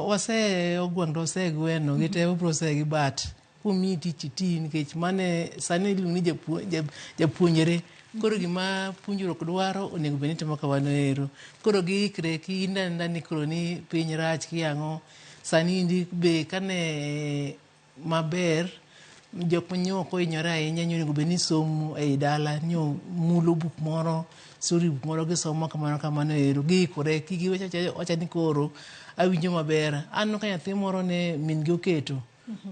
Wase ogwang' to wasegweno gi te wabro se gi bat komiyi tich iti nikech mane sani iluongo ni japuonjre. Koro gima puonjruok dwaro onego bed ni itimo kamano ero. Koro giikre kik ine anena ni koro ni piny rach ki ang'o. Sani indi be kane maber jok manyo ok ohinyore ahinya nyo onego bed ni somo ei dala nyo mulo buk moro story buk moro gisomo kamano kamano ero giikore kik giwach wacha ni koro awinjo maber. Aneno ka nyathi moro ne min gi oketo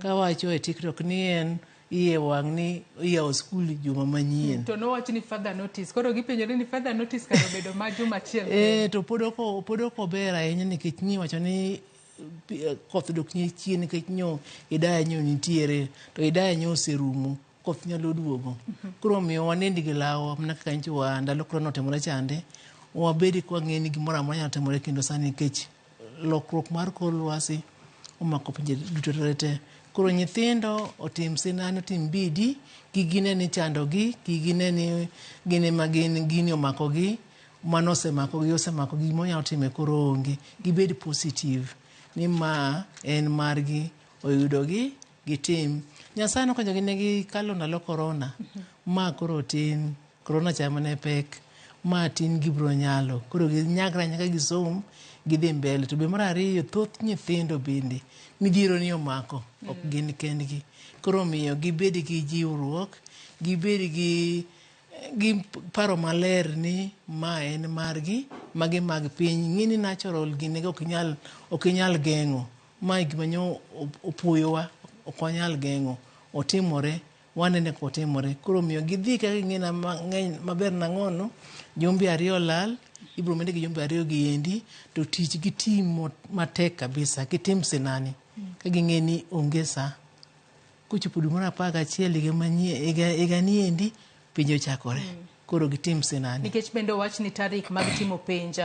kawacho e TikTok ni en iye wang' ni iyawo skul juma manyien. To nowach ni further notice. Koro gipenjore ni further notice kar obedo ma juma achiel. To pod ok ober ahinya nikech nyiwacho ni koth dok chien nikech nyo idaya nyo nitiere to idaya nyo oserumo koth nyalo duogo. Koro omiyo wanind gi lawa mana kaka nyocha wa ndalo korona otimore chande wabed ka wang'e ni gimoro amora nyalo timore kendo sani nikech lokruok mar kor lwasi omako pinje duto te. Koro nyithindo otim sinani otim bidii kik gine ni ichandogi kik gine ni gin ema gin gini omakogi mano osemakogi osemakogi gima onyalo time koro onge. Gibed positive ni ma en margi oyudogi gitim. Nyasaye nokonyogi ne gikalo ndalo korona ma koro tin korona cha ema ne pek ma tin gibiro nyalo koro ginyagre anyaga gisom gidhi mbele. To be mar ariyo thoth nyithindo bende midhiero ni omako ok gin kendgi. Koro omiyo gibed gi jiwruok gibed gi paro maler ni ma en margi magi mag piny. Ing'e ni natural gini ok inyal geng'o. Mae gima nyo opoyowa ok wanyal geng'o. Otimore wanene kotimore. Koro omiyo gidhi ka ging'e mang'eny maber nang'ono jumbe ariyo olal ibiro medgi jumbe ariyo gi endi to tich gitim matek kabisa gitim sinani ka ging'e ni onge saa. Kochopo dwe mar 11 higa manyien higa ni endi penj ochakore. Koro gitim sinani. Nikech bende owach ni tarik mag timo penj.